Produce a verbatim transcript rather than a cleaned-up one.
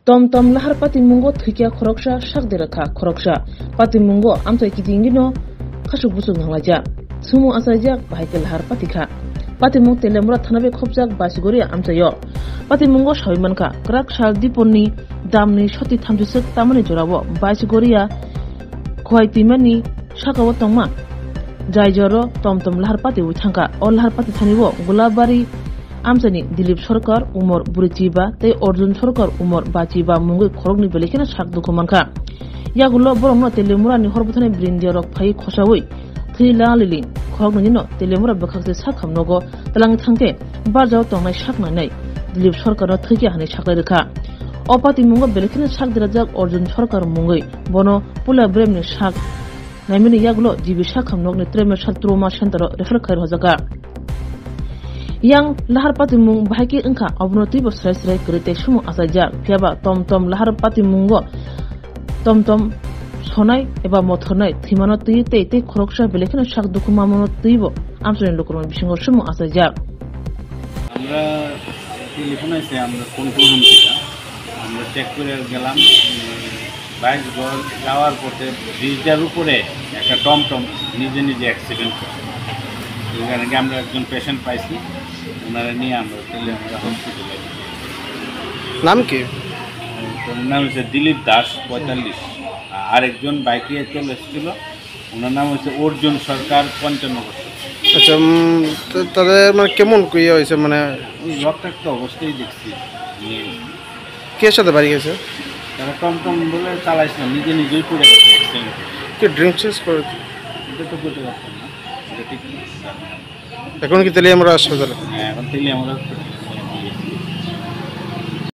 Tom tom lahar patimungo thwikya khoroksa, sak derek kha khoroksa. Patimungo amchai kitingino khasuk busuk nanglaijak. Sumu achaijak bahai khe lahar pati kha. Patimung Teliamura thana bai khopjak Baisgoria amchaio. Patimungo sawi mankha, kwrak sal diponni damni soti thamchiswk tamani jorao Baisgoria Khowai twimani sakao tongma jai joro tom tom lahar pati wi thangkha. O lahar pati thani o Gulabari amchaini Dilip Sarkar, Umor Burichiba tei Arjun Sarkar, Umor Bachiba mungwi khoroknwi belai kheno sak dukhu mankha. Yagulo borokno Teliamurani hor bwthani brindiya rok phaiwi khosawi thwi la lili khoroknwino Teliamura bwkhakse sak hamnogo twlangwi thangkhe barjao tongnai sak nainai Dilip Sarkarno thwikya hwnwi saklai rwkha. O patimungo belai kheno sak derajak Arjun Sarkar mungwi bono puila bremni sak naimani yagulo G B sak hamnokni Tremesha Trauma Center o refer khai rwjakha. Yang lahar patimung bahai khe wngkha, obono twibo srai srai kwrwi tei sumung achaijak. Phiyaba tom tom lahar patimungo tom tom sonai eba mothornai thwimano twi tei tei khoroksa belai kheno sak dukhu mamano twibo amchaini lukurokni bisingo sumung achaijak. আমরা টেলিফোন আছে, আমরা কোন কোন রুম থেকে আমরা চেক করে গেলাম। বাইশ ঘর যাওয়ার পথে ব্রিজটার উপরে একটা টমটম নিজে নিজে অ্যাক্সিডেন্ট করে। এখানে গিয়ে আমরা একজন পেশেন্ট পাইছি, ওনারা নিয়ে আমরা চলে আমরা হসপিটালে। নাম কি? ওনার নাম হচ্ছে দিলীপ দাস, পঁয়তাল্লিশ। আরেকজন বাইকে চলে এসেছিল, ওনার নাম হচ্ছে অর্জুন সরকার, পঞ্চান্ন বছর। আচ্ছা, উম, তো তাদের মানে কেমন ইয়ে হয়েছে, মানে? ওই রক্তাক্ত অবস্থায় দেখছি নিয়ে এসেছি। কে সাথে বাড়ি গেছে? তারা টমটম বলে চালাইছিল, নিজে নিজেই পড়ে গেছে অ্যাক্সিডেন্ট। কি ড্রিঙ্কস করে? এটা তো বলতে পারতাম না, এটা ঠিক জানি না। এখন কি তাহলে আমরা হাসপাতালে? হ্যাঁ, এখন তাহলে আমরা